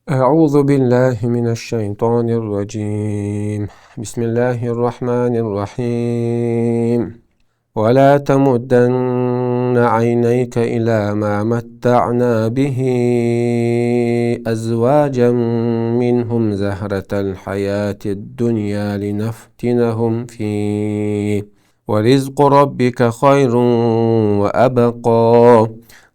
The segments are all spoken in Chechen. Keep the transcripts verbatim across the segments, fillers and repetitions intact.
أعوذ بالله من الشيطان الرجيم. بسم الله الرحمن الرحيم. ولا تمدن عينيك إلى ما متعنا به أزواجا منهم زهرة الحياة الدنيا لنفتنهم فيه ورزق ربك خير وأبقى.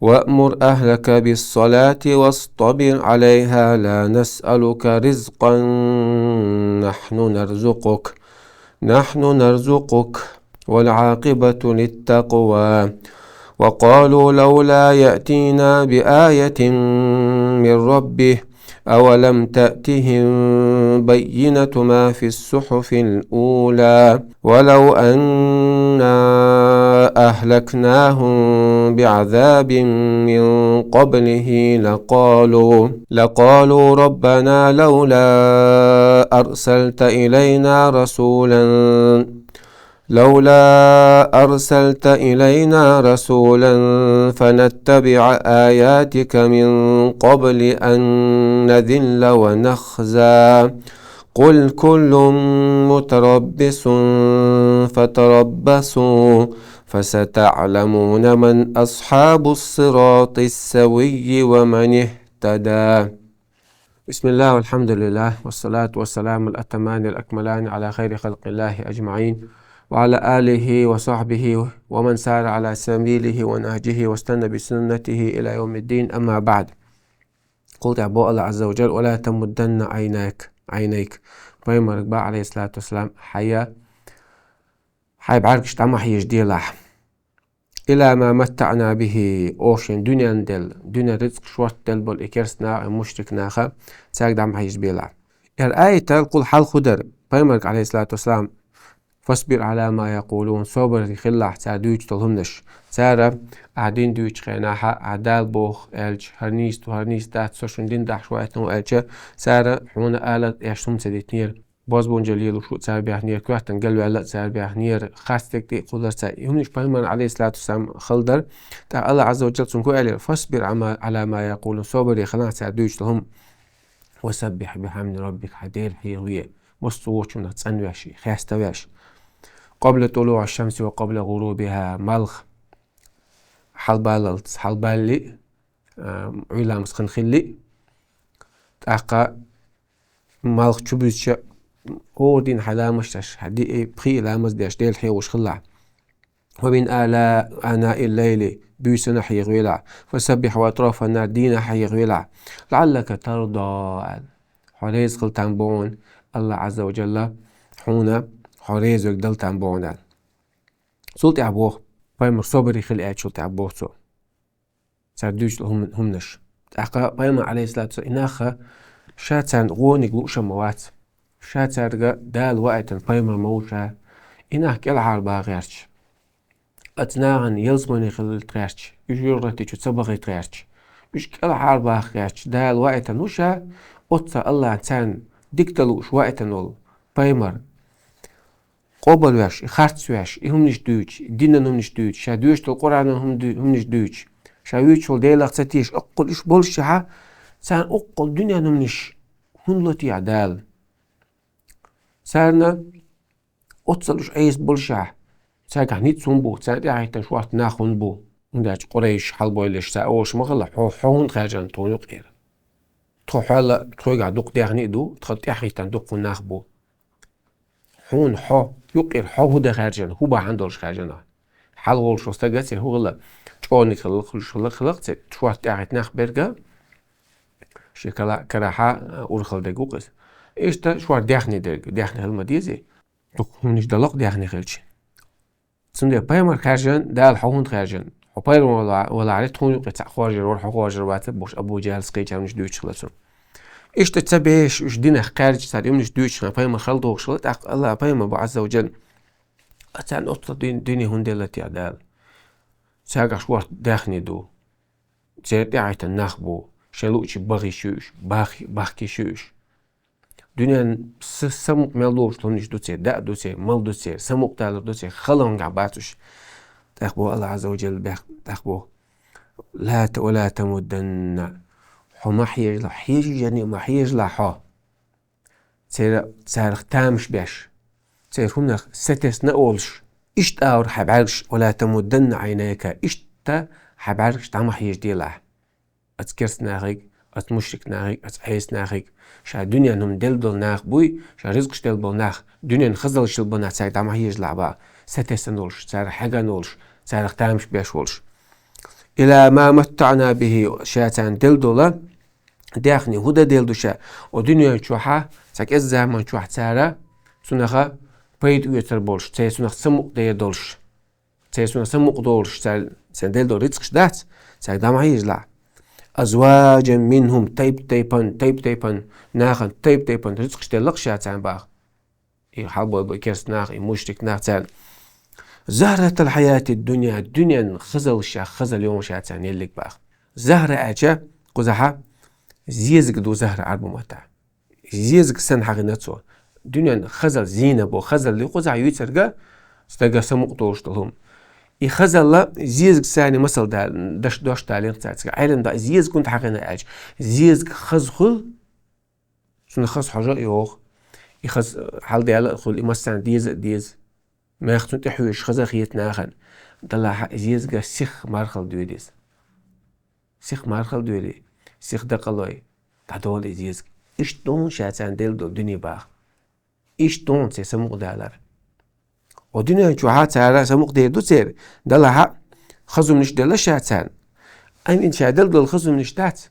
وأمر أهلك بالصلاة واصطبر عليها لا نسألك رزقا نحن نرزقك نحن نرزقك والعاقبة للتقوى. وقالوا لولا يأتينا بآية من ربه أولم تأتهم بينة ما في الصحف الأولى ولو أنا أهلكناهم بعذاب من قبله لقالوا لقالوا ربنا لولا أرسلت إلينا رسولا لولا أرسلت إلينا رسولا فنتبع آياتك من قبل أن نذل ونخزى. قل كل متربص فتربصوا فستعلمون من أصحاب الصراط السوي ومن اهتدى. بسم الله والحمد لله والصلاة والسلام الأتمان الأكملان على خير خلق الله أجمعين وعلى آله وصحبه ومن سار على سبيله ونهجه واستنى بسنته إلى يوم الدين، أما بعد. قلت أبو الله عز وجل: ولا تمدن عينيك عينيك. Пайхамарга боху, алейхиссалату вассалам, хьайн, хьайн бӀаьргаш дӀа ма хьежа делахь. إلى ما متعنا به, оха шайн дуьненна делла, дуьненан рицкъ шортта делла болу и керста наха, и мушрикнаха, цаьрга дӀа ма хьежа белахь. ХӀара аятал кхул хьал хӀун дара? Пайхамарга, алейхиссалату вассалам: فاصبر على ما يقولون, собаре хилалахь цара дуьйцуш долу хӀуманаш. Цара ахь дин дуьйцучу хенахь, ахь Дала боху аьлча, хӀара нийса ду, хӀара нийса дац, со шуна дин дахьаш ваийтина ву аьлча, цара хьуна ала эшна хӀума ца дитинера. Бозбунчалла лелош ву цара бехнера, коьртана галваьлла а цара бехнера, харцдерг тӀе а кхуллура цара. И хӀуманаш пайхамарна, алейхиссалату вассалам, хала дара. ТӀаккха Аллах Ӏазза ва Джалла цунна хӀун аьллера: فاصبر على ما يقولون, собаре хилахь цара дуьйцуш долу хӀума. وسبح بحمد ربك, хьан Дела хьехаве, массо а вочунах цӀанвеш, хеставеш. قبل طلوع الشمس وقبل غروبها, малх хьалабаллалц, хьалабалале а, а, Ӏуьйра ламаз хан хилале а, тӀаккха малх чубуьзча, хӀора дийнахь хьайн ламазаш деш, хьан диъ, пхиъ ламаз деш, Дела хьехош хилалахь. ومن آلاء آناء الليل, буьйсанна хьехавелахь. فسبح وأطراف النهار, дийнахь хьехавелахь. لعلك ترضى, аьлла. Хьо реза хила там боху хьуна Аллах Ӏазза ва Джалла, хьуна хьо реза верг дала там боху хьуна аьлла. Цул тӀаьхьа боху, пайхамар собаре хила аьллачул тӀаьхьа боху цо. Цара дуьйцуш долу хӀума-, хӀуманаш. ТӀаккха пайхамар, алейхиссалату вассалам, и нах ша царна гӀониг лууш а ма вац. Ша цаьрга Дала ваийтина пайхамар ма ву ша. И нах кӀелхьарбаха гӀерташ, оцу нахана ялсамане хилийта гӀерташ, уьш юьртахь чу ца бахийта гӀерташ, уьш кӀелхьарбаха гӀерташ, Дала ваийтина ву ша, оццул Аллахьа царна дика дан лууш ваийтина волу пайхамар. Къобалвеш, и харцвеш, и хӀуманаш дуьйцуш, и динан хӀуманаш дуьйцуш, ша доьшуш долу Къуръанан хӀума дуьй-, хӀуманаш дуьйцуш, ша вуьйцуш волу Делах ца тешаш, оккхул уьш боллушехь, царна оккхул дуьненан хӀуманаш хӀунда ло техьа Дала? Царна оццул уьш Ӏеса боллушехь, цаьргахь ницкъ хӀунда бу, царна тӀаьхьахӀиттина шортта нах хӀунда бу? ХӀунда аьлча Къурайш хьалабойла ша олуш ма хилла, хьо, хьо хӀунда хаьржина тхуна юкъера? Тхо хьоьла, тхоьгахь дукха даьхни а ду, тхан тӀаьхьахӀиттина дуккха нах бу. Хьуна хьо, юкъера хьо хӀун дан хаьржина, хӀун бахьана долуш хаьржина? Хьалха волуш волу стага церан хӀун хилла, чӀогӀаниг хилла, хуьлуш хилла, хилла церан, шортта тӀаьхьахӀитта нах берг, шен кала-, карахь а урхалла дерг ву-кх иза. Иштта шортта даьхни дерг, даьхни хила ма дезий, дукха хӀуманаш дала-кх даьхни хилча. Цундела пайхамар хаьржина, Дала хьо хӀунда хаьржина? Хьо пайхамар вала-, валахьара тхуна юкъе цхьаъ хоржур вара, хьо хоржур вацара бохуш, Абу ЖахӀалс кхечармаш дуьйцуш хилла цунна. Иштта ца беш, уьш динах кхаьржича, цара и хӀуманаш дуьйцуш хилла, пайхамар хала догӀуш хилла, тӀаккха Аллах пайхамар бу, Ӏазза ва Джалла, а царна оццул дин, дине хӀунда делла техьа Дала? Цаьргахь шортта даьхни ду, церан тӀаьхьахӀиттина нах бу, шайн луъучу бахийта ю уьш, бах-, бахкийта ю уьш. Дуьненан са-, самукъа мел долуш хӀуманаш ду церан, даа ду церан, мал ду церан, самукъадалар ду церан, хала хӀума бац уьш. ТӀаккха боху Аллах Ӏазза ва Джалла бехк-, тӀаккха боху: «Ла та-, ва ла тамудданна». Хьо ма хьежалахь, хьежа йиш йолчарна ма хьежалахь хьо. Церан, царах тамаш беш, церан хӀуманах сатесна а волуш, иштта агӀор хьайн бӀаьргаш, «ولا تمدن عينيك», иштта хьайн бӀаьргаш дӀа ма хьежаделахь. Оцу керста нахе, оцу мушрик нахе, оцу Ӏеса нахе, ша дуьненан хӀума делла долу нах буй, ша ризкъаш делла болу нах, дуьненан хазаллаш йолу болу нах, цаьрга дӀа ма хьежалахь боху, сатесна волуш, царах хьегна волуш, царах тамаш беш волуш. «إلى ما متعنا به», ша царна делла долу, даьхни хӀун дан делла ду ша, оцу дуьнен чохь, цхьа кӀеззиг заман чохь цара цунах пайда оьцур болуш, церан цунах самукъадер долуш. Церан цунах самукъадолуш, цара, царна делла долу рицкъаш дац, цаьрга дӀа ма хьежалахь. «أزواجا منهم», тайп-тайпана, тайп-тайпана, нахана тайп-тайпана рицкъаш делла-кх ша царна боху. И хьалабойла керста нах, и мушрик нах царна. «زهرة الحياة الدنيا», дуьненан хазаллаш, хазалла йолуш ша царна еллиг боху. Захра аьлча, кхузахь, зезаг ду захра Ӏарбийн маттахь. Зезаг санна хьахийна цо. Дуьненан хазалла, зина боху, хазалла ю кхузахь юьйцург, стага самукъадолуш долу хӀума. И хазалла зезаг санна масал да-, даш-, дош далийна цара. Цигахь Ӏелам да, зезаг хӀунда хьахийна аьлча, зезаг хаза хуьлу, цунах хаза хьожа а йогӀу. И хаза хьаладаьлла а хуьлу, и массарна деза а деза. Мех цунна тӀе хьоьжуш хаза а хета нахана. Делахь и зезагах сиха мархалла доьду иза. Сиха мархалла доьлий, сиха дакъалой, дӀадолу и зезаг. Иштта ду ша царна делла долу дуьне боху. Иштта ду церан самукъадалар. Оцу дуьнен чохь цара самукъадер ду церан, делахь а хаза хӀуманаш делла ша царна. Амма и ша делла долу хаза хӀуманаш дац.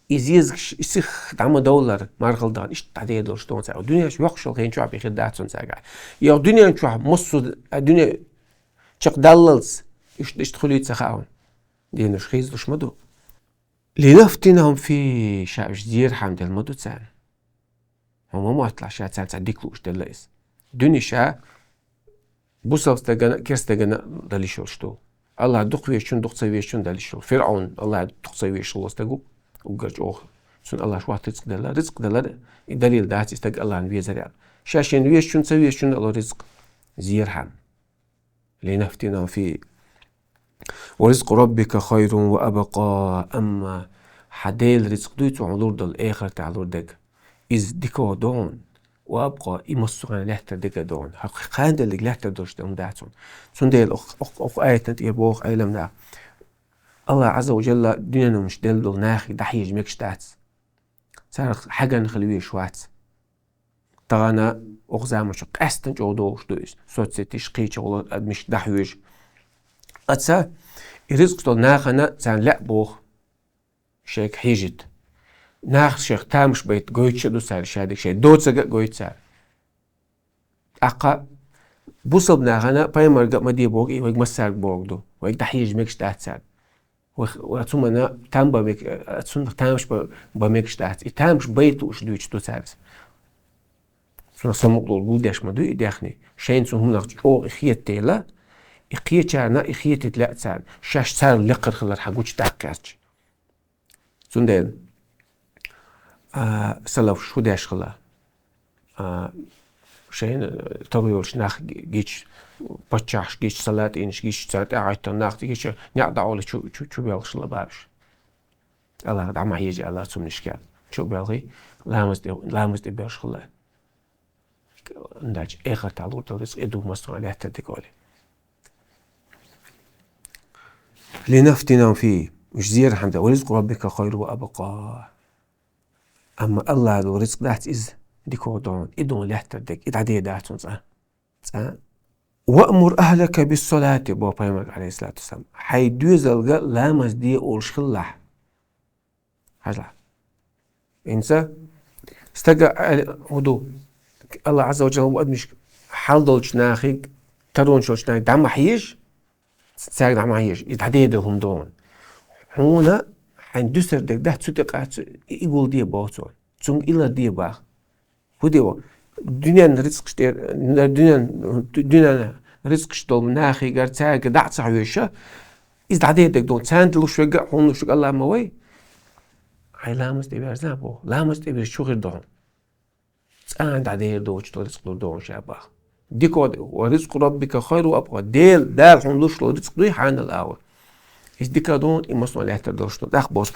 И зезагаш, и сиха дӀа ма довлар, мархалла дахана, иштта дӀадер долуш ду цара. Оцу дуьнен чохь йоккхуш йолу хен чохь бен хир дац цунна цаьргахь. И оцу дуьнен чохь массо а дуьне чекхдаллалц, иштта, иштта хуьлий ца хаьа хьуна. Дийнаш хийцалуш ма ду. «لنفتنهم فيه», ша уьш зерхьама делла ма ду царна. Хьо ма мотталахь, ша царна цхьа дика лууш делла иза. Дуьне ша бусалба стагана, керста стагана дала йиш йолуш ду. АллахӀ дукха везачунна, дукха ца везачунна дала йиш йолуш. ФирӀавн АллахӀ дукха ца везаш хилла стаг ву, уггар чӀогӀа. Цунна АллахӀа хӀотта рицкъ делла. Рицкъ делар, и далийла дац и стаг АллахӀна везар аьлла. Ша шена везачунна, ца везачунна дало рицкъ зерхьама. «لنفتنهم فيه ورزق ربك خير وأبقى». Амма хьан Делан рицкъ дуй цо хьуна лур долу, эхартахь лур дерг, иза дика ду хьуна, «وأبقى», и массо а хенахь лаьттар дерг а ду хьуна. Хьан кхана делларг лаьттар долуш хӀума дац хьуна. Цундела окху, окху, окху аятана тӀера боху Ӏелам наха: АллахӀа Ӏазза ва Жалла дуьненан хӀуманаш делла долу нахе дӀахьежа мегаш дац. Царах хьегна хила везаш вац. Тахана окху заманчохь къаьсттина чӀогӀа догӀуш ду иза. Соцсеташ, кхечу гӀуллакх, адамашка дӀахьоьжу. Оцу и рицкъаш долу нахана царна лаьа боху шайга хьежийта. Наха шайх тамаш байта гойтуш а ду цара шадерг, шайн доцург а гойту цара. ТӀаккха бусалба нахана пайхамарга а ма де боху, и вайга массаьрга бохург ду. Вайга дӀахьежа мегаш дац царна. Вай, вай цу хӀуманна там бан мег-, цунах тамаш бан, бан мегаш дац. И тамаш байта лууш дуьйцуш ду цара иза. Цунах самукъалур гулдеш ма ду и даьхни. Шайна цу хӀуманах чӀогӀа и хета дела, и кхечарна и хетийта лаьа царна. Шаьш царна лекхара хилар хьан гучу даккха гӀерташ. Цундела, а, салафаш хӀун деш хилла? А, шайна, а, тарло йолчу нах гича, паччахьаш гича, салатӀинаш гича, царна тӀаьхьахӀоьттина нах гича, некъ дӀаолий чу, чу, чу боьлхуш хилла бабаш. АллахӀа дӀа ма хьежа аьлла цу хӀуманашка. Чу а боьлхий, ламаз тӀе, ламаз тӀе боьлхуш хилла. ХӀунда аьлча эхартахь лур долу рицкъ и ду массо а лаьттар дерг олий. «لنفتنهم فيه», уьш зерхьама делла, «ورزق ربك خير وأبقى». Амма АллахӀа долу рицкъ дац иза дика ду хьуна, и ду хьуна лаьттар дерг, и дӀадер дац хьуна цкъа. Цкъа. «وأمر أهلك بالصلاة», боху пайхамарга, Ӏалайхиссалату вассалам. Хьайн доьзалга ламаз де олуш хилалахь. Хьажалахь. ХӀинца стага, а, хӀун ду? АллахӀа Ӏазза ва Жалла адамашка хьал долчу нахе, таронаш йолчу нахе дӀа ма хьежа, цаьрга дӀа ма хьежа, и дӀадер долу хӀума ду хьуна. Хьуна хьайн дуьсур дерг дац, цу тӀе къа-, цу, и, и гулде боху цо. Цуьнга и ларде боху. ХӀун де ву? Дуьненан рицкъаш тӀера, дуьненан, дуьненан рицкъаш долу нахегара цаьрга дӀа а ца хьоьжуш, иза дӀадер дерг ду хьуна. Царна луш верг а, хьуна луш верг АллахӀ ма вай. Хьайн ламаз тӀе верза боху. Ламаз тӀе верза чу хир ду хьуна. Цкъа а дӀадер доцуш долу рицкъ лур ду хьуна ша боху. Дика ду, «ورزق ربك خير وأبقى». Дела, Дала хьуна луш долу рицкъ дуй хьанал агӀор. Иза дика дон, и массо лаьттар долуш ду. ТӀаккха боху: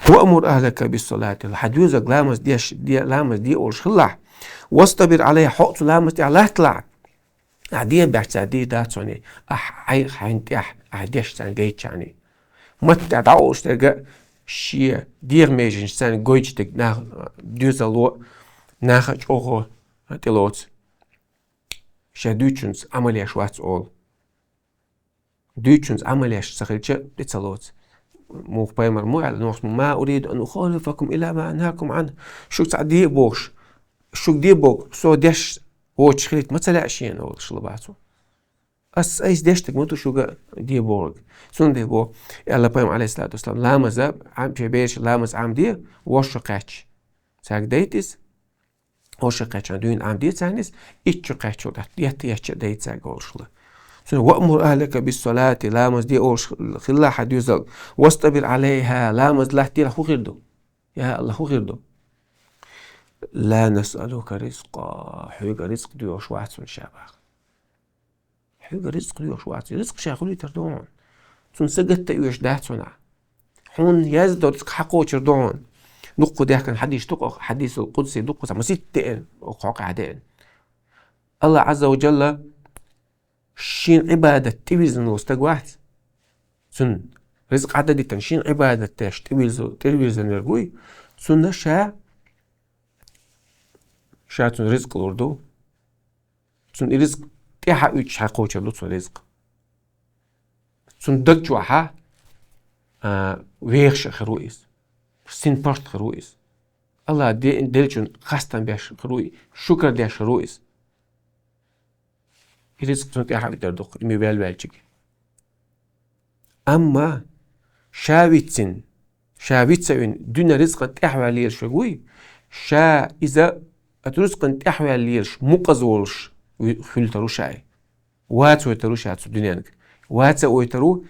«Ваъмур ахлака бис-салати», хьан доьзалга ламаз деш, де, ламаз де олуш хилалахь. «Вастабир алайхьа», хьо цу ламаз тӀехь латталахь. Ахьа дехьа баьхча цара дийр дац хьуна, ахьа хьайх хьайна тӀехь, ахьа деш царна гайтчарна. Матта дӀаолуш дерг а шен дегӀан меженаш царна гойтуш дерг нах, доьзало, наха чӀогӀа тӀелоцу. Ша дуьйцучуьнца Ӏамал еш вац олу. Дуьйцучуьнца Ӏамал еш ца хилча, тӀе ца лоцу. Муха пайхамар ма аьлла, нохчо: «Ма уриду ан ухалифакум ила ма анхакум ан». Шуьга цхьа де а бохуш, шуьга де а боху, со деш воцуш хилийта ма ца лаьа шена олуш хилла бац. Ас айса деш дерг ма ду шуьга де бохург. Цундела боху, аьлла пайхамар, алейхиссалату вассалам, ламаза, Ӏам-, шен бераш ламаз Ӏамаде, вовшах кхаьчча. Цаьрга дайта иза, вовшах кхаьчча дуьйна Ӏамаде царна иза, итт чу кхаьчча, тӀаккха етта еттача а дайта цаьрга олуш хилла. Цундела: «Ваъмур ахлака бис-салати», ламаз де олуш хилла хьан доьзалга. «Вастабир алайхьа», ламаз латтаделахь, хӀун хир ду? Я АллахӀ, хӀун хир ду? «Ла насъалука ризкъа», хьоьга ризкъ доьхуш вац хьуна ша, боху. Хьоьга ризкъ доьхуш вац. Ризкъ ша хуьлуьйтур ду хьуна. Цунна сагатдан оьшуш дац хьуна. Хьуна яздо ризкъ хьан кхочур ду хьуна. Дуккха даьхкина хьадис ду-кх, хьадисул къудси ду-кх, цхьа масийтта деана, оха хьокъехь деана. АллахӀ Ӏазза ва Джалла шена Ӏибадат тӀевирзина волу стаг вац. Цунна ризкъ Ӏадда дитина шена Ӏибадат деш тӀевирзо-, тӀевирзина верг вуй. Цунна ша, ша цунна ризкъ лур ду. Цунна и ризкъ тӀаьхьа уьттуш хьан кхочур ду цунна ризкъ. Цунна даг чохьа, а, вехаш а хир ву иза. СинпаргӀат хир ву иза. АллахӀ де-, деллачун хастам беш хир ву и, шукар деш хир ву иза. И ризкъ цунна тӀаьхьа а уьттур ду-кх, и ма ваьлла ваьллачуьнга. Амма ша вицина, ша вица а вина, дуьненан ризкъан тӀаьхьаваьлла лелаш верг вуй, ша иза оцу ризкъан тӀаьхьаваьлла лелаш мукъаза волуш ви-, хуьлуьйтур ву ша и. Ваца войтур ву ша цу дуьненга. Ваца а войтур ву,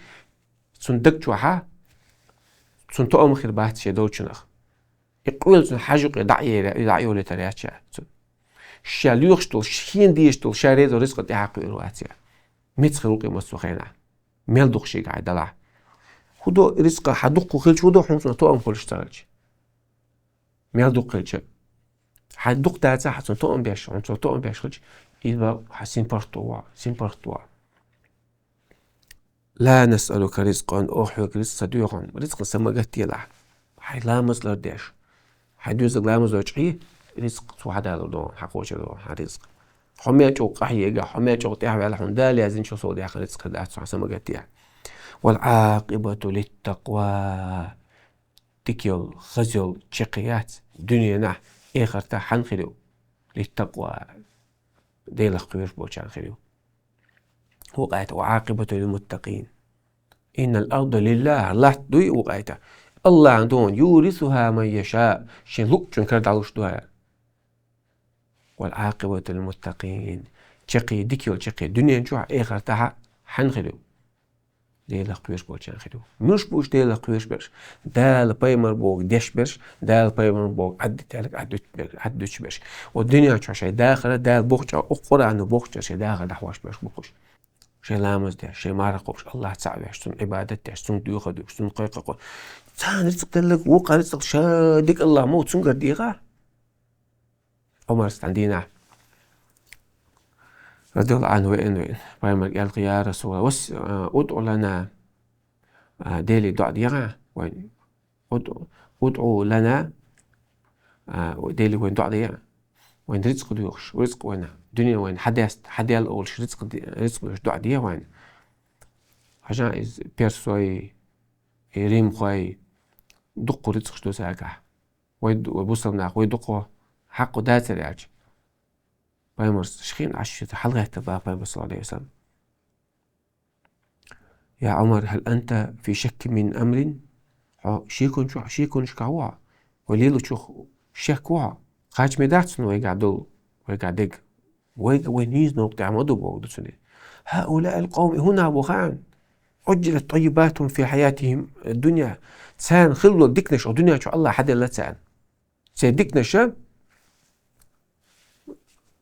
цунна даг чохьа, цунна тоам хир бац шен долчунах. И къоьлла цунна хьажа юкъе дӀа а йолуьйтур яц ша цунна. Ша лоьхуш долу, шена дезаш долу, ша реза ризкъан тӀаьхьа кхуьур вац ша. Меца хир ву-кх и массо а хенахь. Мел дукха шега хьайн далахь. ХӀун до ризкъа хьан дуккха хилча, хӀун до хьуна цунах тоам хуьлуш ца хилча? Мел дукха хилча. Хьан дукха дацахь, хьан цунна тоам беш, хьуна цо тоам беш хилча, иза хьан синпаргӀат ву, синпаргӀат ву. «Ла насъалука ризкъан», оха хьоьга ризкъ ца доьху хьуна. Ризкъан са ма гатделахь. Хьайн ламаз лардеш. Хьайн доьзалга ламазо чӀагӀе, ризкъ цо хьадалур ду хьуна, хьан кхочур ду хьуна хьан ризкъ. Хьо мел чӀогӀа къахьега, хьо мел чӀогӀа тӀаьхьаваьлла, хьуна Дала яздинчул совнаха яздина ризкъ хир дац хьуна, са ма гатде. «Вал Ӏакъибату литтакъва». Дика йолу, хаза йолу чаккхе яц дуьненахь, эхартахь хьанна хир ю? Литтакъва. Делах кхоьруш болчарна хир ю. Вукху аятехь: «Ва Ӏакъибату лил муттакъин». «Иннал арда лиллахӀ», латта дуй вукху аятехь. АллахӀан ду хьуна, «юрисуха ман яша», шен луъучун кара дӀалуш ду хьуна. «Вал Ӏакъибату лил муттакъин». Чаккхе, дика йолу чаккхе дуьнен чохь, эхартахь хьанна хир ю? Делах кхоьруш болчарна хир ю. Муьлш бу уьш Делах кхоьруш берш? Дала пайхамар бохург деш берш, Дала пайхамар бохург Ӏаддитаьлларг Ӏаддуьтуш берш. Оцу дуьнен чохь шайн дахар Дала бохучу, оцу Къуръано бохучу шайн дахар дӀахьош берш бу-кх уьш. Шайн ламаз деш, шайн марха кхобуш, АллахӀ цхьаъ веш, цунна Ӏибадат деш, цунна дуьйхур дуьйхуш, цунна кхайкхар кхо. Царна рицкъ делларг вукхарна рицкъ ша дика АллахӀ ма ву, цуьнгара дехар. Ӏумар стан дийнахь, радияллаху Ӏанху, веана веана, пайхамарга аьлла-кх: «Я Расулаллах, вас-, а, удӀу лана», а, Деле доӀа дехьа вайна. «УдӀу, удӀу лана», а, Деле вайна доӀа дехьа. Вайна рицкъ доьхуш, рицкъ вайна, дуьне вайна хьадаьст-, хьаделла олуш рицкъ де-, рицкъ доьхуш доӀа дехьа вайна. Хьажа иза персой, и римхой, дуккха рицкъаш ду цаьргахь. Вай ду-, вай бусалба нах, вай дуккха хьакъ дацара аьлча. Пайхамарс шхин Ӏаш хьалагӀаьттира боху Пайхамар, саллаллаху Ӏалайхи ва саллам: «Я Ӏумар, хӀал анта фи шаккин мин амрин?» Хьо шекон чохь, шеконашкахь ву хьо? Вай лелочух шек ву хьо? Кхачаме дац хьуна вайгахь долу, вайгахь дерг? Вайга вай нийса новкъа тӀехь ма ду боху ду цуьнан. «ХӀаулаил къавм», и хӀун нах бу хаьа хьуна? «Ӏуджжилат тӀаййибатухум фи хьаятихим дунья». Царна хилла долу диканаш оцу дуьнен чохь АллахӀа хьаделла царна. Церан диканаша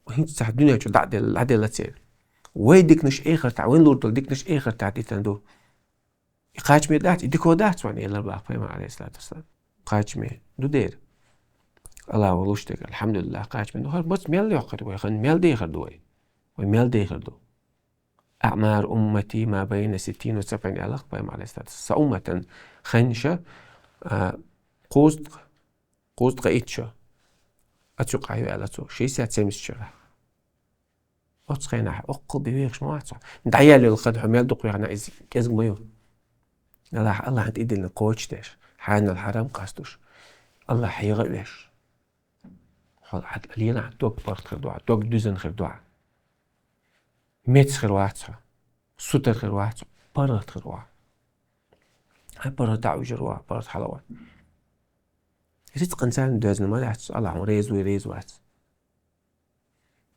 хӀинца цхьа дуьнен чу дӀа а делла, дӀаделла церан. Вай диканаш эхартахь, вайн лур долу диканаш эхартахь дитина ду. Кхачаме дац, и дика дац вайна, аьлар бах пайхамар, алейхиссалату вассалам. Кхачаме ду дера. Аллах валуш дег, алхамдулиллах, кхачаме ду. ХӀара бац мел йоккхар вай, хан мел дехар ду вай. Вай мел дехар ду. «أعمار أمتي ما بين ستين وسبعين», аьлар пайхамар, алейхиссалату вассалам. Са умматан ханша, а, кхузткъа, кхузткъа итт шу. Ацу къайю аьлар цо, шестьдесят-семьдесят шу. Оцу хенахь, оккхул бен вехаш ма вац хьо. ДӀаяллал хада хьо мел дукха вехна, иза кӀезиг ма ю. Аллах, Аллахьан тӀедиллина кхочушдеш, хьанал хьарам къастуш, Аллах хьега а веш. Хьо хьан лена дог барт хир дуьхьа, дог дуьзна хир дуьхьа. Меца хир вац хьо, сутара хир вац хьо, паргӀат хир вац. Хьан паргӀат дӀа а вижар вац, паргӀат хьала вац. Рицкъан царна доьзна ма дац, Аллах хьуна реза вуй, реза вац.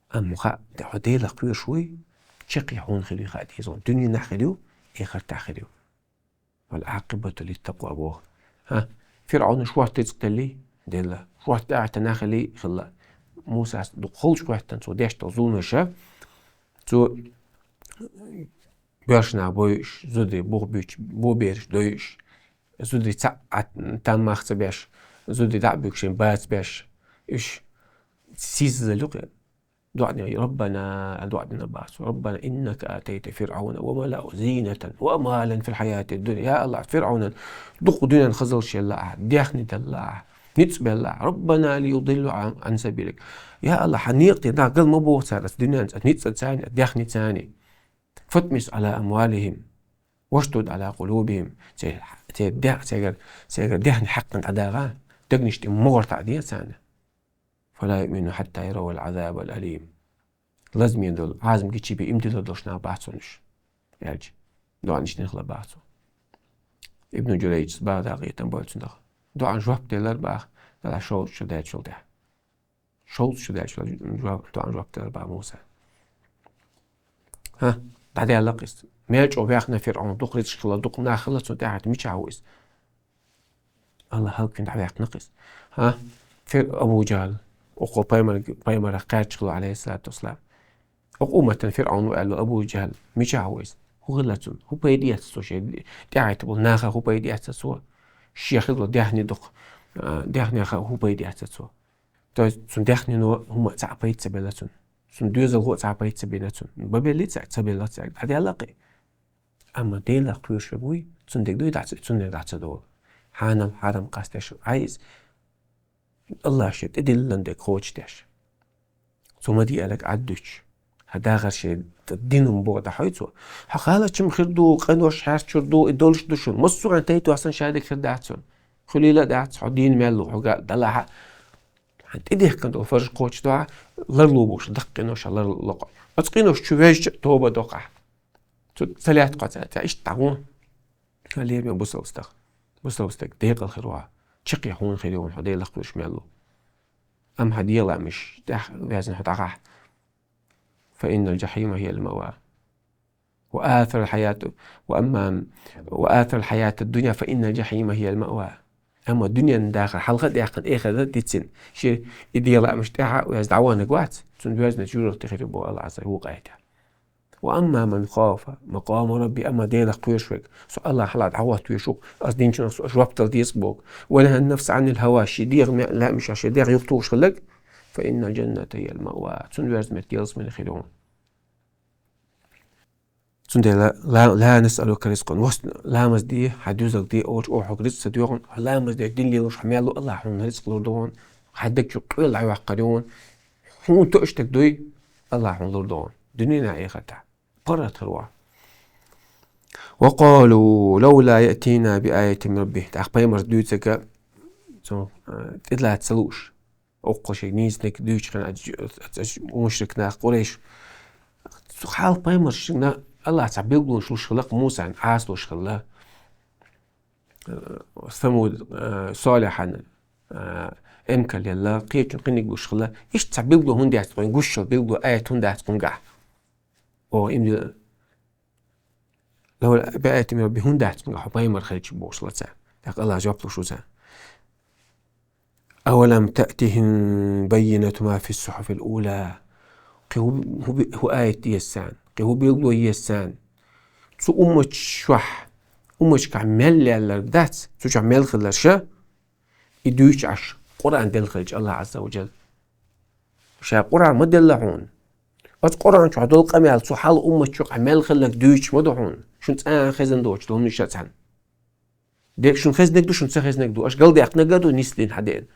Амма хаа, де хьо Делах кхоьруш вуй, чаккхе хьуна хир ю хаа деза. Дуьненахь хир ю, эхартахь хир ю. «والعاقبة للتقوى» боху. ХӀа, ФирӀавна шортта рицкъ делли, делла. Шортта тӀаьхьа нах хили, хилла. Мусас дукха холчу хӀоьттина цо деш долу зуламаша, цо боьрша нах бойуш, зударий бух буьйцуш, бо бераш дойуш, зударий цхьаъ а там мах ца беш, зударий дӀа а буьгуш, шайн баца беш, уьш сийсазалла юкъе. ДоӀа дина, «ربنا», аьлла доӀа дина бах цо: «ربنا إنك آتيت فرعون وملأه زينة وأموالا في الحياة الدنيا». Я Аллах, ФирӀавнан дукха дуьненан хазаллаш елла ахь, даьхни делла ахь, ницкъ белла ахь. «ربنا ليضلوا عن، عن سبيلك». Я Аллах, хьан некъа тӀера нах гал ма боху цара аса дуьненца, аса ницкъаца а, аса даьхница а. «فاطمس على أموالهم واشدد على قلوبهم». Церан, церан дегӀ-, церан, церан даьхни хьаькхна дӀадагӀа, дегнаш тӀе могӀар таӀаде царна. «فلا يؤمنوا حتى يروا العذاب الأليم». Лазаме долу Ӏазап гича бен иман диллар долуш нах бац хьуна уьш, аьлча, доӀанаш дина хилла бах цо. Ибн Журайджас бах дакъа хетам бойла цунах. ДоӀан жоп делар бах, дала шовзткъа шу даьллачул тӀаьхьа. Шовзткъа шу даьллачул жоп, доӀан жоп делар бах Муса. ХӀа, дӀадаьлла-кх иза. Мел чӀогӀа ваьхна ФирӀавн, дукха рицкъ хилла, дукха нах хилла цунна тӀаьхьа, мичахь ву иза? Аллах хӀаллаквина дӀаваьккхина-кх иза. ХӀа, Фир-, Абу Жахьл, оцу пайхамар-, пайхамарах кхаьчча хилла, алейхиссалату вассалам. Оцу умматан ФирӀавн ву аьлла Абу Жахьл, мичахь ву иза? ХӀун хилла цунна? ХӀун пайда эцна цо шен тӀаьхьа болу наха, хӀун пайда эцна цо? Шен хилла даьхни дукха, а, даьхнеха хӀун пайда эцна цо? То есть цунна даьхнино хӀума цхьаъ пайда ца белла цунна. Цунна доьзалхо цхьаъ пайда ца бина цунна. Бан белли цаьрга, ца белла цаьрга. ДӀадаьлла-кх и. Амма Делах кхоьруш верг вуй, цундерг дуй дӀа ца, цундерг дӀа ца долу. Хьанал хьарам къастеш Ӏай иза. Аллах шен тӀедиллина дерг кхочушдеш. Цо ма-дийцинарг Ӏад дуьтуш. Хьан дахар шен динан боху дӀахьой цо. Хьан халачам хир ду, къинош хьаьрчур ду, и долуш ду шуна. Массо а тайпа сан шадерг хир дац цунна. Хуьлийла а дац, хьо дийна мел ву, хьо га-, далахьа. Хьан тӀедехкина долу фарз кхочушдохьа, ларло бохуш, даккхино ша ларло локъо. Оцу къинош чу вежча, тоба доккхахь. Цу ца лаьтта кхоца, ца иштта дӀагӀо. Ца лераме бусалба стаг. Бусалба стаг декъал хир ву. Чаккхе хьуна хир ю хьо Делах кхоьруш мел ву. Амма хьан дегӀан лаамаш тӀехь везна хьо дӀагӀахь. «فإن الجحيم هي المأوى. وآثر الحياة، وأما، وآثر الحياة الدنيا فإن الجحيم هي المأوى». Амма дуьненан дахар хьалха а даьккхина, эхарт дицина, шен и дегӀан лаамаш тӀехь а везна дӀаваханарг вац, цунна доьзна жуьгтех хир ю боху Аллах Ӏазза ва Жалла вукху аятехь. «وأما من خاف مقام ربه», амма Делах кхоьруш верг, со Аллах хьалха дӀахӀоттавеш ву, ас динчунах со жоп дала деза боху. «ونهى النفس عن الهوى», шен дегӀан лаамашах шен дегӀ юхатухуш хилларг, «فإن الجنة هي المأوى». Цунна доьзна меттиг ялсамани хир ю. Цундела: «لا، لا نسألك رزقا», васт ламаз де, хьан доьзалг де, олуш, оха хьоьга рицкъ ца доьху, хьо ламаз деш дин лелош хьо мел ву, Аллах хьуна рицкъ лур ду хьуна, хьан даг чу къоьлла дӀаваккхар ю хьуна, хьуна тоъуш дерг дуй, Аллах хьуна лур ду хьуна, дуьненахь, эхартахь. ПаргӀат хир ву. «وقالوا لولا يأتينا بآية من ربه». ТӀаккха пайхамар дуьйцург, цо, а, тӀедилла ца лууш. Оккхул шайга нийса дерг дуьйцуш хилла, а, а, а, мушрик нах, къурайш. Цу хьалха пайхамаршна Аллах цхьа билгалонаш луш хилла-кх Мусана, Ӏаса луш хилла. Э, Самуд, э, Солихьан, э, эмкал елла, кхечун кхиниг луш хилла. Иштта цхьа билгало хӀунда яц тхуна, гуш йолу билгало, аят хӀунда яц кхунгахь? О, им де-, «لولا يأتينا بآية من ربه», хӀунда дац хьуна хьо пайхамар хилча бохуш ла цара. ТӀаккха Аллах жоп луш ву царна: «أولم تأتهم بينة ما في الصحف الأولى». Кхин хӀун, хӀун би-, хӀун аят деза царна? Кхин хӀун билгало еза царна? Цу умматаш чохь умматашкахь мел лелларг дац, цу чохь мел хилларг ша, и дуьйцуш Ӏаш, Къуръан делла хилча Аллах Азза ва Джалла. Ша Къуръан ма делла хьуна. Оцу Къуръан чохь долу къамел цу хьалха уммат чохь мел хилларг дуьйцуш ма ду хьуна. Шун цкъа а хезна доцуш долу нуша цхьаьна. Дерг шун хезнарг ду, шун ца хезнарг ду. Аша галдаьккхинарг а ду, нисдина хьан деана.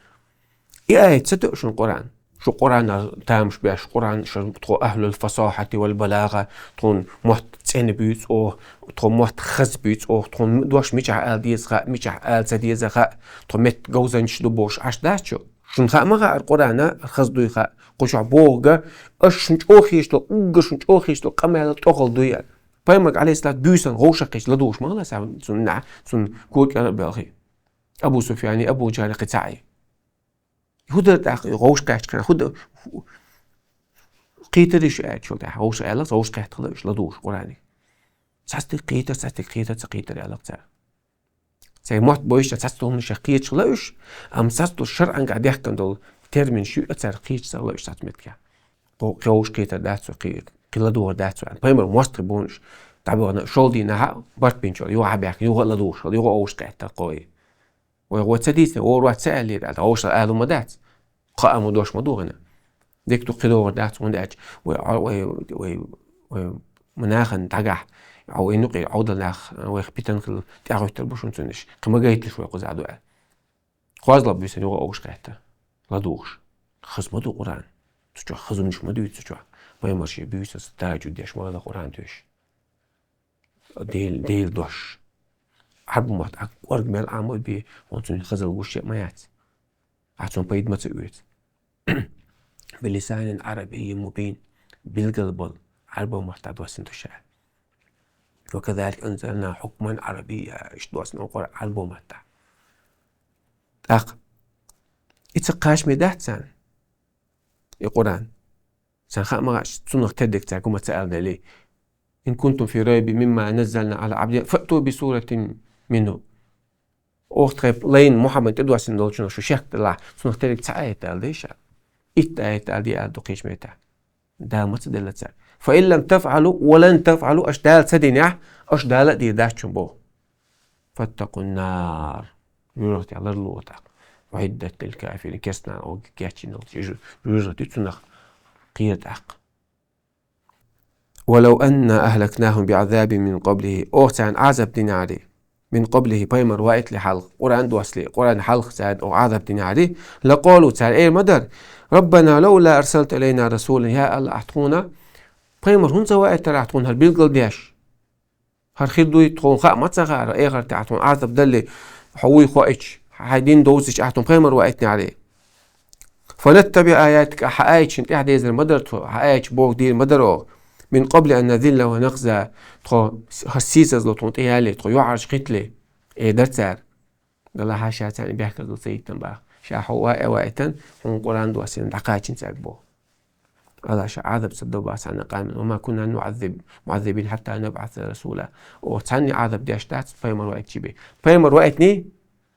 И аят ца тоьу шуна Къуръан? Шу Къуръанан тамаш беш, Къуръан шу тхо ахлул фасахьати вал балагӀа, тхуна мотт цӀена буьйцу оха, тхо мотт хаза буьйцу оха, тхуна дош мичахь ала деза хаьа, мичахь ала ца деза хаьа, тхо меттан говзанчаш ду бохуш Ӏаш дац шу? Шуна хаа ма хаьара Къуръан хаза дуй хаьа, кху чохь бохург, аша шуна чӀогӀа хеташ долу, уггар шуна чӀогӀа хеташ долу къамел тӀехула дуй аьлла. Пайхамарга, алейхиссалату, буьйсанна вовшах кхетча ладугӀуш ма хилла цунна, цунна кога кӀара а белхий. Абу Суфьяни, Абу Джахьли кхин цхьаъ. ХӀун дара тӀаккха и вовшах кхетча хенахь? ХӀун д-, кхийтира уьш аьлча, тӀаккха вовшах аьлла, вовшах кхетта хилла уьш ладугӀуш Къуръаниг. Цхьа стаг кхийтира, цхьа стаг кхийтира, ца кхийтира аьлла цара. Церан мотт бовзуш цхьацца долу шайх кхеташ хилла уьш, амма цхьацца долу шарӀангахь дехкина долу терминаш юкъа цара кхеташ ца хилла уьш цхьацца меттигехь. Кхо-, кхин вовшах кхийтар дац вай, кхин, кхин ладугӀур дац вай. Пайхамар мостагӀий бу уьш, дӀабахана шолгӀа дийнахь а барт бинчул, юха хьабаьхкина, юха а ладугӀуш хилла, юха а вовшах кхетта кхо. Вай, вай ца дийцина, вовшах ца аьллера аьлла, вовшах ала ма дац. Кхаа ма дош ма ду гӀина. Дика ду, кхин догӀур дац, хӀунда аьлча вай, вай, вай, вай нахана дӀагахь, вай юкъе Ӏовдал нах, вайх питана хилла тӀаьхьахӀуьттур бу шуна цунаш. Кхин ма гайталаш вай кхузахь ду аьлла. КхозлагӀа буьйсанна юха а вовшах кхетта, ладугӀуш. Хаза ма ду Къуръан. Цу чохь хаза хӀуманаш ма дуьйцу цу чохь. Пайхамар шен буьйсанна тахӀажжуд деш ма хилла Къуръан тоьшуш. Дел-, Делан дош. Ӏарбийн мотт Ӏа кӀорга мел Ӏамор бе, хьуна цуьнан хазалла гуш а ма яц. Ахьа цунна пайда ма ца оьцу. Билисанин Ӏарабиййин мубин, билггал болу Ӏарбийн маттахь доссина ду ша. Ва казалика анзална хьукман Ӏарабиййа, иштта доссина Къуръан Ӏарбийн маттахь. ТӀаккха и ца кхачаме дац царна, и Къуръан. Царна хаа ма хаьа, цунах тера дерг цаьрга хӀума ца аьлла дели. Ин кунтум фи райбин мимма наззална Ӏала Ӏабдина, фаъту би суратин минху. Оха тхайн лайна Мухьаммад тӀедоссина долчунах шу шек делахь, цунах тера дерг цхьа аят ала деза ша. Итт аят ала де аьлла ду кхечу меттехь. Дала ма ца делла цаьрга. Фа ин лам тафӀалу ва лан тафӀалу, аша Дала ца динехь, аша Дала а дийр дац шуна боху. Фаттакъун нар. Жоьжахатех ларло тӀаккха. Уиддат лил кафирин. Керстанан оха кечйина долчу жоьжахати цунах кхера тӀаккха. Валав анна ахлакнахум биӀазабин мин къаблихи. Оха царна Ӏазап динехьарий. Мин къаблихи, пайхамар ваийтале хьалха, Къуръан доссале, Къуръан хьалха царна оха Ӏазап динехьарий. Лакъалу, цара эр ма дара: Раббана, лавла арсалта илайна расулан. Я Аллах, ахь тхуна пайхамар хӀунда ца ваийтара ахь тхуна хӀара билггал деш? ХӀара хир дуй, тхуна хаа ма ца хаьара, эхартехь тхуна Ӏазап далале, хьо вуй хоуьйтуш, хьайн дин довзуьйтуш ахь тхуна пайхамар ваийтинехьарий. Фанаттаби аятика, хьан аяташна тӀаьхьа дезар ма дара тхо, хьан аяташ бохург дийр ма дара оха. Мин къабли ан назилла ва нахза, тхо хӀара сийсазло тхуна тӀе ялале, тхо юьхьӀаьржа хӀиттале, эр дара цара. Далла хьан ша царна бехказло ца йиттина боху. Ша хьо ваийтина, хьуна Къуръан доссийна дӀакхачийна цаьрга боху. Аллах ша Ӏазап ца до боху царна къамел. Ва ма кунна нуӀаззиб-, муӀаззибин хьатта набӀаса расула. Оха цхьанне Ӏазап деш дац пайхамар ваийтича бен. Пайхамар ваийтиний?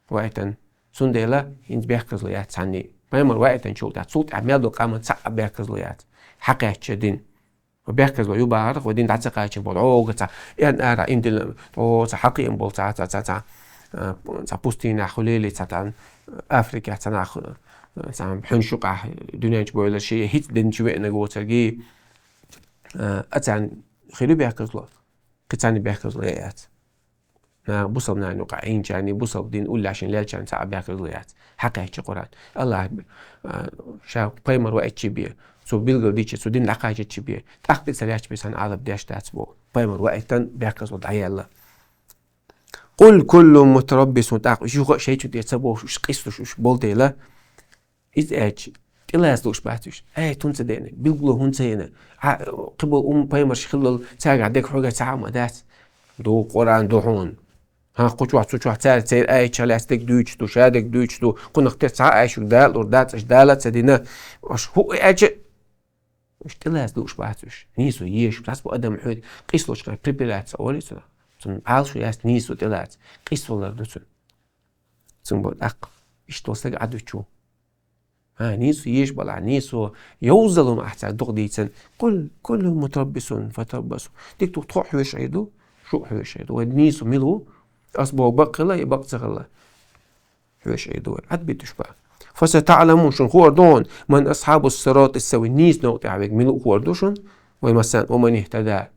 Ваийтина. Цундела хӀинца бехказло яц цхьанне. Пайхамар ваийтинчул тӀаьхьа, цул тӀаьхьа мел долу къаман цхьа а бехказло яц. Хьакхаьчча дин. Ва бехказло ю бахарх, ва дин дӀа ца кхачийна болу, оха цхьа эрна ара имдилла, оха цхьа хьакхиъна болу цхьа, цхьа, цхьа, цхьа, а, цхьа пустынехь хуьлийла, цхьа тхан Африкехь цхьа нах, а, цхьа хьуьнаш юкъахь дуьнен чу бевлла, шен хӀинца дин чу веанарг воцургий, а, а царна хир ю бехказло, кхин царна бехказло яц. Наха бусалба нана юкъахь Ӏийначарний, бусалба дин уллехь шен леллачарний цхьа а бехказло яц. Хьакхаьчча Къуръан. Аллах, а, ша пайхамар ваийтича бен, цо билгал дича, цо дин дӀакхачийча бен, тӀаккха тӀе ца лаьттача бен царна Ӏазап деш дац боху. Пайхамар ваийтина, бехказло дӀаяьлла. Къул куллун мутараббисун, тӀаккха уьш юха а шайчун тӀе ца бохуш, уьш къийсалуш уьш болу дела, иза аьлча, тӀелаца лууш бац уьш. Ай, хӀунда ца деана, билгало хӀунда ца йина? Хьан, кхиболу умма пайхамарш хиллал, цаьргахь дерг хьоьгара ца хьа ма дац. Ду, Къуръан ду хьуна. ХӀан, кху чохь, цу чохь цара церан аяташах лаьцна дерг дуьйцуш ду, ша дерг дуьйцуш ду. Кхунах тера цхьа а аьшшиг Дала лур дац, аша Дала а ца дина. Аша хӀуъа аьлча, уьш тӀелаца лууш бац уьш. Нийсо езаш бац бу адам хьоьга. Къийсалучу хенахь препарация олий цунах. Цунна Ӏалашо яц нийсо тӀелаца. Къийсавалар ду цуьнан. Цуьнан бо тӀаккха. Иштта волу стаг Ӏадвиччо. ХӀан, нийсо езаш балахь, нийсо йовзалун ахь цара дукха дийцина. Къул куллун мутараббисун фатараббасу. Дика ду, тхо а хьоьжуш Ӏе ду, шу а хьоьжуш Ӏе ду. Вай нийсо мила ву? Ас боху бакъ хила, и бакъ ца хила. Хьоьжуш Ӏе ду вай. Ӏад битуш ба. فستعلمون, шуна хуур ду хьуна, من أصحاب الصراط السوي, нийса новкъа тӀехь верг мила хуур ду шуна. Вай массарна, ومن اهتدى.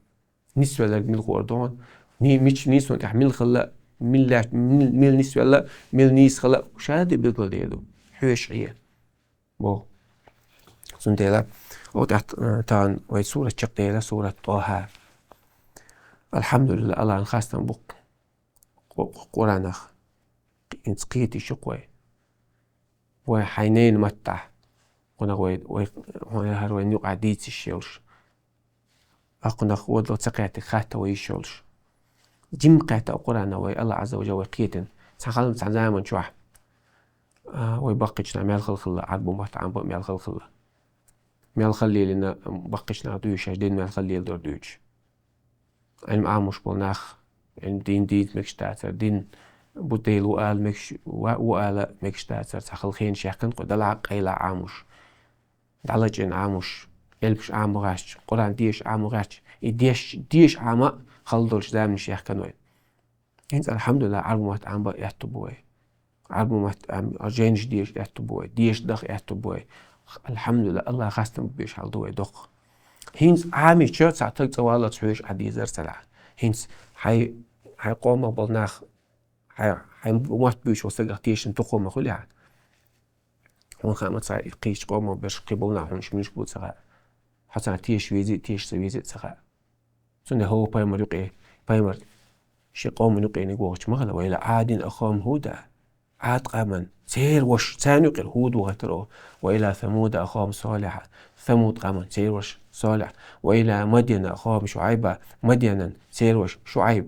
Нисвелларг мила хуур ду хьуна. Ни-, мича нийса новкъа тӀехь мила хила, мила лаьт-, мила, мила нисвелла, мила нийса хила, ша де билгал де ду. Хьоьжуш Ӏе. Бо. Цундела, о тӀехь, э, тахана вай сурат чекхдела, сурат ТӀохӀа. Алхьамдулиллах, Аллахьан хастам бу-кх. Къу-, Къу-, Къуранах. ХӀинца кхеташ ю-кх вай. Вай хьайн ненан маттахь. Кхунах вай, вай, хьуна хӀара вайна юкъахь дийца йиш йолуш. Акхунах вадал ца кхетта хатта вай йиш йолуш. Жимма кхетта Къурана вай, Аллах Азза ва Жалла вай кхетина. Цхьа хала, цхьа заман чохь, а, вай баккхийчнах мел хала хилла, Ӏарбо мотт Ӏамбо мел хала хилла. Мел хала лелийна баккхийчнах дуьйцуш, шаьш дин мел хала леладор дуьйцуш. Ӏилма Ӏамош болу нах, Ӏилма дийна дийца мегаш дацара, дин бу Дела ву ала мегаш, ва-, ву ала мегаш дацара, цхьа хала хенаш яьккхина кху, дала къайла Ӏамош. ДӀалачкъийна Ӏамош, элпаш Ӏамо гӀерташ, Къуран деша Ӏамо гӀерташ, и деш, деша Ӏама а хала долуш заманаш яьккхина вай. ХӀинца, алхьамдулиллах, Ӏарбо мотт Ӏамбар аьтту бу вай. Ӏарбо мотт Ӏам-, жайнаш деша аьтту бу вай, деша даха аьтту бу вай. Алхьамдулиллах, Аллахьан хастам беш хьал ду вай доккха. ХӀинца Ӏамича цхьа таг цӀа валлалц хьоьжуш Ӏа дезар ца лаьа. ХӀинца хьай, хьай къомах болу нах, хьай, хьайн мотт буьйцуш волу стагах тешна дукха ма хуьлу хьан. Хьуна хаамца и кхечу къомах берш кхин болу нах хьуна муьлш бу ца хаьа. Хьо царна теша везий, теша ца везий ца хаьа. Цундела хӀокху пайхамар юкъе, пайхамар шен къоман юкъениг вахча ма хилла: وإلى عاد أخاهم هودا. Ӏад къаман церан ваша, царна юкъера ХӀуд вахийтира оха. وإلى ثمود أخاهم صالحا. Самуд къаман церан ваша Салихь. وإلى مدين أخاهم شعيبا. Мадьянан церан ваша Шуайб.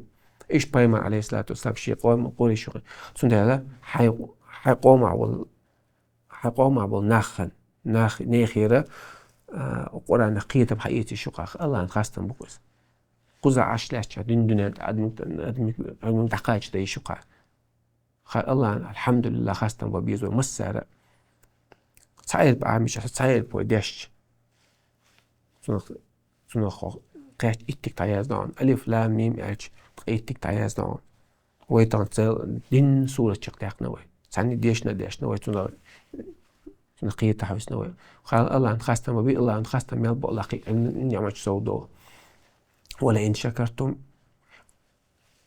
Иштта пайхамар, алейхиссалату вассалам, шен къоман Къурайш юкъе. Цундела хьайн, хьайн къомах волу, хьайн къомах болу нахана, нах-, нехера, а, Къуранах кхетам хьаэца йиш ю-кх, Аллахьан хастам бу-кх иза. Кхузахь Ӏаш лаьцча, дуьнен, дуьнен тӀе адамиг, адамиг, адамиг дӀакхача дан йиш ю-кх. Ха, Аллахьан, алхьамдулиллах, хастам бан беза вай массара. Цхьа элп Ӏамича, цхьа элп вай дешча. Цунах, цунах кхаьчча иттиг дӀаяздан. Алиф, лам, мим аьлча, ткъа иттиг дӀаяздан. Вай тахана цхьа дин сурат чекхдаьккхина вай. Цхьанна дешна а дешна вай, цунах, цунах кхетахь висна вай. Ха, Аллахьан хастам бан бе, Аллахьан хастам мел бу, Аллахь кхин ниӀматаш сов долу. ولئن شكرتم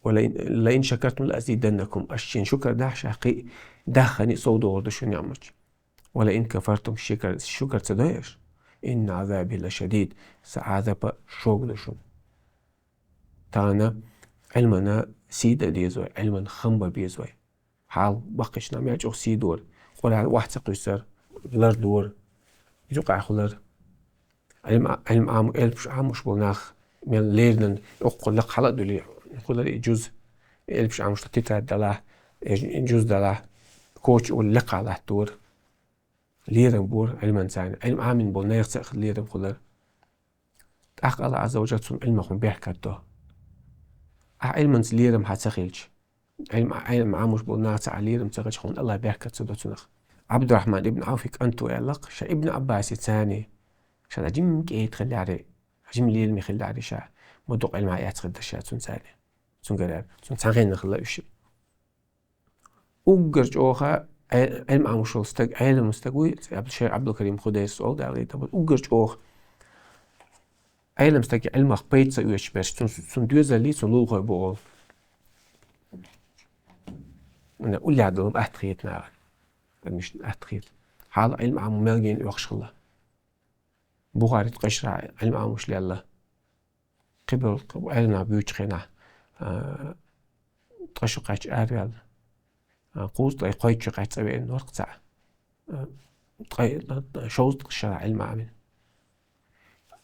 ولئن، لئن شكرتم لأزيدنكم. Аша шен шукар дахь, ша кхин даххани сов догӀур ду шун ниӀматаш. ولئن كفرتم, шукар, шукар ца дой аша, إن عذابي لشديد, сан Ӏазап шога ду шуна. Тахана Ӏилмана сий дан деза вай, Ӏилмана хам бан беза вай. Хьал баккхийчу нах мел чӀогӀа сий дора. Къуран охьа ца кхуьссура, лардора. Юкъахь хуьлура. Ӏилма, Ӏилма Ӏам-, элпаш Ӏамош болу нах мел леррина, оккхул лекха хьала а дуьллий, хуьлура и жуз. Элпаш Ӏамош тетрадь далахь, э, жуз далахь, коча а волий лекха латтора. Лерам бора Ӏилманца царна. Ӏилма Ӏамийна болу нехан а лерам хуьлура. ТӀаккха Аллах Азза ва Жалла цунна Ӏилмах беркат до. Ахь Ӏилманца лерам хьан ца хилча, Ӏилма, Ӏилма Ӏамош болу нах ца Ӏа лерам ца хилча, хьуна Аллах беркат ца до цунах. Ӏабдурахьман ибн Ӏавфи кӀанто аьлла-кх, ша Ибн Ӏаббаси царни, шаьш жимма кӀеда хилла яра, жимма лераме хилла яра ша, ма дукха Ӏилма эцна хир дара ша цунна царни. Цуьнгара, цунна цхьана хенна хилла уьш. Уггар чӀогӀа Ӏе-, Ӏилма Ӏамош волу стаг, Ӏелам стаг вуй, Ӏабд-, шайх Ӏабдулкарим Худайрис олу, Дала гӀайгӀа дойла, уггар чӀогӀа Ӏелам стаге Ӏилмах пайда ца оьцуш берш, цун, цун доьзаллий, цун лулахой бу олу. Уьллехь долу атта хета нахана. Адамашна атта хета. Хьала Ӏилма Ӏамо мел гена оьхуш хилла. Бухари ткъа шарахь Ӏилма Ӏамош лелла. Кхиболу Ӏилма буьйцучу хенахь, а, ткъа шо кхаьчча араваьлла. А, кхузткъе кхойтта шо кхаьчча цӀа веана вара-кх цхьаъ. А, ткъе, шовзткъа шарахь Ӏилма Ӏамийна.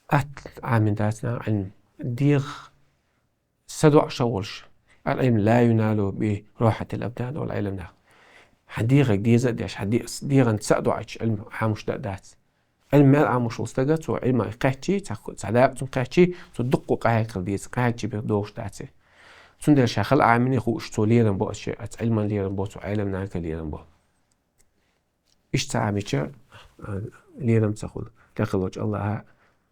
Атта Ӏамийна дац нахана Ӏилма. ДегӀах са доӀуш а волуш. العلم لا ينال براحة الأبدان, олу Ӏелам наха. Хьан дегӀе деза а деш, хьан де-, дегӀан са а доӀуьйтуш Ӏилма Ӏамош дан а дац. Ӏилма мел Ӏамош волу стага, цо Ӏилма кхаьччий, цхьа, цхьа дакъа цунна кхаьччий, цо дуккха къахьегна хила деза, къахьегча бен догӀуш дац и. Цундела ша хала Ӏамийна хууш, цо лерам бо аса, аса Ӏилман лерам бо, цо Ӏелам нахана лерам бо. Иштта ца Ӏамича, а, лерам ца хуьлу. Декъалочу Аллаха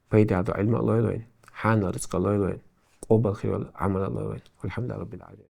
пайда долу Ӏилма а лойла вайна, хьанал рицкъа а лойла вайна, къобал хир йолу Ӏамал а лойла вайна. Валхьамдулиллахи раббил Ӏаламин.